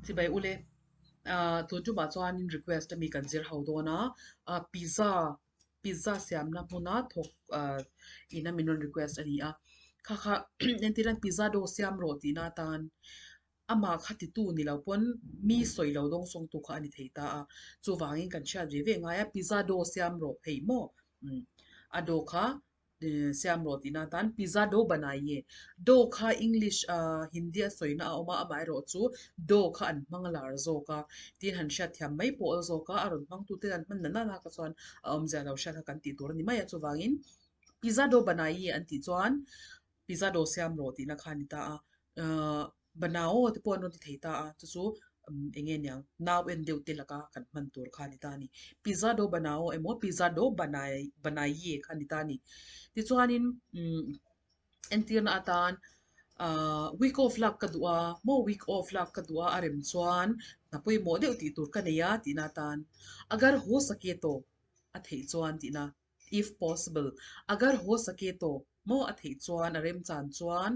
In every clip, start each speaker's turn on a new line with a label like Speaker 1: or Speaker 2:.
Speaker 1: Chibai ule, tun tumah chuanin request ami kan zir ho dawn a, pizza pizza siamna hmuna thawk in a min rawn request a ni a, kha kha entir an pizza dough siam rawh tihna atan amah kha titu ni lo pawn mi sawi lo dawng sawngtu kha a ni thei ta a, chuvangin kan hriat ve ve ngai a pizza dough siam rawh hei maw a dough kha siam rawh tihna atan pizza dough banaiye dough kha English ah Hindi a sawina a awm a amaherawh chu dough kha an hmang lar zawk a tin han hriat thiam mai pawh awl zawk a a rawn hmang tute an hman na nana kha chuan a awmzia lo hriat kha kan tih tur a ni mai a chuvangin pizza dough banaiye an tih chuan pizza dough siam rawh tihna kha a ni ta a ahh banao te pawh an rawn ti thei ta a chu chu eng nge niang nau en deuh te laka kan hman tur kha a ni ta a ni pizza dough banao emaw pizza dough banai banaiye kha a ni ta a ni tichuanin umm entirna atan ahh week off lak ka duh a maw week off lak ka duh a a rem chuan hna pawimawh deuh tih tur ka nei a tihna atan agar ho sake to a theih chuan tihna. If possible, agar ho sake to maw a theih chuan a remchan chuan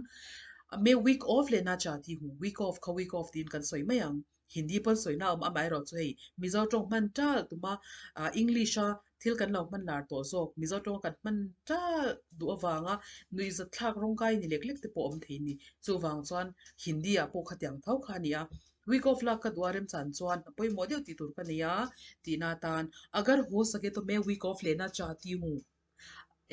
Speaker 1: me week off lehna chahti hu, week off kha week off tiin kan sawi mai ang. Hindi pawn sawina a awm amaherawh chu hei Mizo tawng hman tal tuma English a thil kan lo hman lar tawh zawk Mizo tawnga kan hman tal duh avanga nuihzat thlak rawngkai ni lek lek te pawh awm thei ni. Chuvang chuan Hindi ah pawh khatiang tho kha a ni a. Week off lak ka duh a remchan chuan a pawimawh deuh tih tur ka nei a tihna atan agar ho sake to me week off lehna chahti hu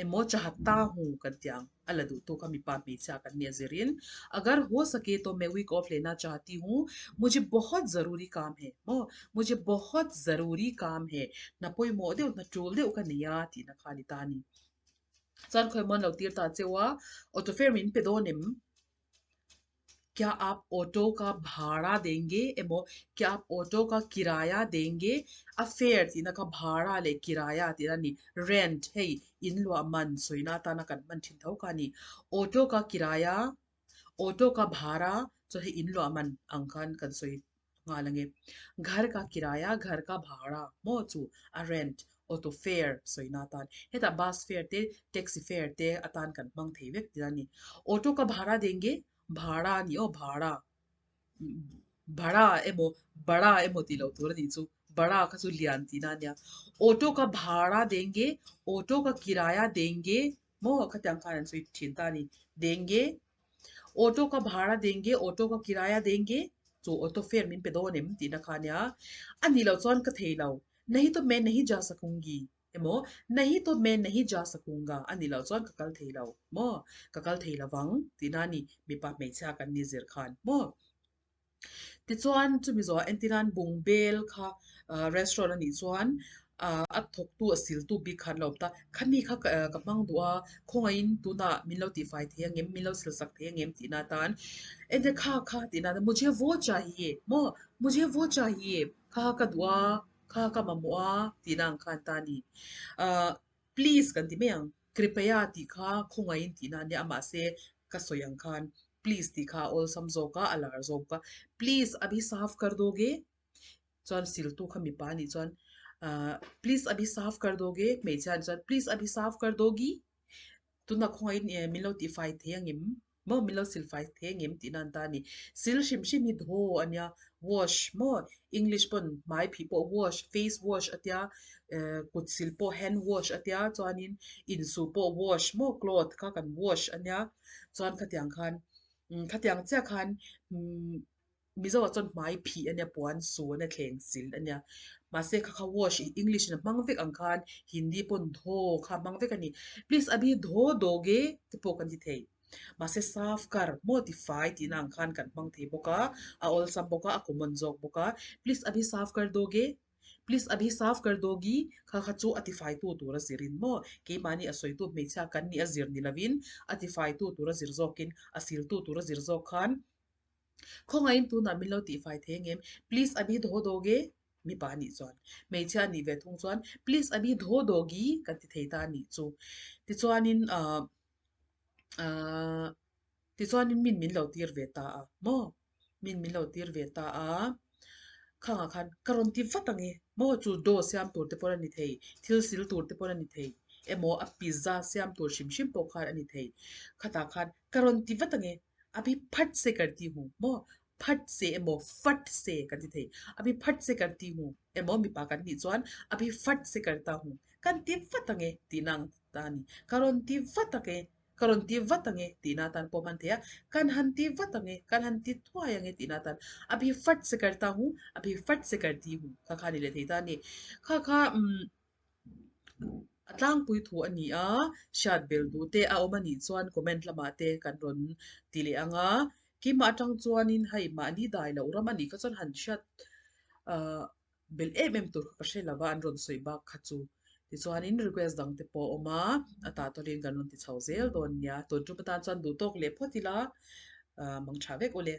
Speaker 1: emaw chahatta hu kan tih ang a la duh tu kha mipa hmeichhia kan nia zirin agar ho sake to me week off lehna chahti hu mujhe bahut zaruri kaam hai maw mujhe bahut zaruri kaam hai hna pawimawh deuh hna tul deuh ka nei a tihna kha a ni ta a ni. Chuan khawi maw an lo tir ta cheu a auto fare min pe dawn em? Kya aap auto ka bhara denge emaw kya aap auto ka kiraya denge a fare tihna kha bhara leh kiraya tihna a ni rent hei in luah man sawina atana kan hman thin tho kha a ni auto ka kiraya auto ka bhara chuan hei in luah man ang khan kan sawi nghal ange ghar ka kiraya ghar ka bhara maw chu a rent auto fare sawina atan hetah bus fare te taxi fare te atan kan hmang thei vek tih a ni auto ka bhara denge bhara a ni aw bhara bhara emaw bara emaw tih loh tur a nih chu bara kha chu lian tihna a nia auto ka bhara denge auto ka kiraya denge maw khatiang khan an sawi thin ta a ni denge. Auto ka bhara denge, auto ka kiraya denge, chu auto fare min pe dawn em tihna kha ania. A nih loh chuan ka thei lo, nahi to main nahi ja sakungi emaw nahi to main nahi ja sakunga a nih loh chuan ka kal thei lo maw, ka kal thei lovang tihna a ni, mipa hmeichhia kan ni zir khan maw. Tichuan chumi zawhah entirnan bungbel kha restaurant a nih chuan a thawktu a siltu bik kha an lo awm ta. Khami kha ka hmang duh a, khawngaihin tunah min lo tihfai thei ang em, min lo sil sak thei ang em tihna atan entir kha kha tihna atan mujhe wo chahiye maw mujhe wo chahiye kha kha ka duh a, kha kha ka mamawh a tihna ang khan ta a ni. Ahh please kan ti mai ang, kripaya tih kha khawngaihin tihna a nia mahse ka sawi ang khan Please tih kha a awlsam zawk a, a lar zawk a. Please abhi saaf kar doge? Chuan siltu kha mipa a nih chuan ahh please abhi saaf kar doge? Hmeichhia a nih chuan please abhi saaf kar dogi? Tunah khawngaihin eh min lo tihfai thei ang em? Maw min lo silfai thei ang em tihna an ta a ni. Sil hrim hrim hi dho a nia, wash maw English pawn hmai phih pawh wash, face wash a tia, eh kut sil pawh hand wash a tia, chuanin insuh pawh wash maw cloth kha kan wash a nia. Chuan khatiang khan umm khatiang chiah khan umm Mizoah chuan hmai phih a nia puan su a nia thleng sil a nia mahse kha kha wash English in a hmang vek ang khan Hindi pawn dho kha a hmang vek a ni please abhi dho doge te pawh kan ti thei mahse saaf kar maw ti fai tihna ang khan kan hmang thei bawk a a awlsam bawk a a common zawk bawk a please abhi saaf kar doge. Please abhi saaf kar dogi kha kha chu a tifaitu tur a zirin maw? Keimahni a sawitu hmeichhia kan nih a zir ni lovin a tifaitu tur a zir zawkin a siltu tur a zir zawk khan khawngaihin tunah min lo tihfai thei ang em? Please abhi dho doge mipa nih chuan hmeichhia a nih ve thung chuan please abhi dho dogi kan ti thei ta a nih chu. Tichuanin ahh ahh tichuanin min min lo tir ve ta a maw? Min min lo tir ve ta a, khangah khan ka rawn ti vat ang e, maw chu dough siam tur te pawh a ni thei, thil sil tur te pawh a ni thei emaw a pizza siam tur hrim hrim pawh khan a ni thei, khatah khan ka rawn ti vat ang e, a bi phat se ka ti hu maw, Phat se emaw fat se kan ti thei. Abhi phat se karti hu emaw mipa kan nih chuan abhi fat se karta hu kan ti vat ang e tihna ang ta a ni. Ka rawn ti vat ang e, ka rawn ti vat ang e tihna atan pawh hman thei a, kan han ti vat ang e, kan han ti thuai ang e tihna atan abhi fat se karta hu, abhi fat se karti hu kha kha a ni leh thei ta a ni. Kha kha umm A tlangpui thu a ni a, hriat bel duh te a awm a nih chuan comment lamah te kan rawn ti leh ang a, keimah atang chuanin hei mahni dai loh ram a nih kha chuan han hriat ah bel em em tur kha ka hre lova an rawn sawi bak kha chu. Tichuanin request dang te pawh a awm a, a tah tawlhin kan rawn ti chho zel dawn nia. Tun tum atan chuan duh tawk leh phawt ila ah mang tha vek ule.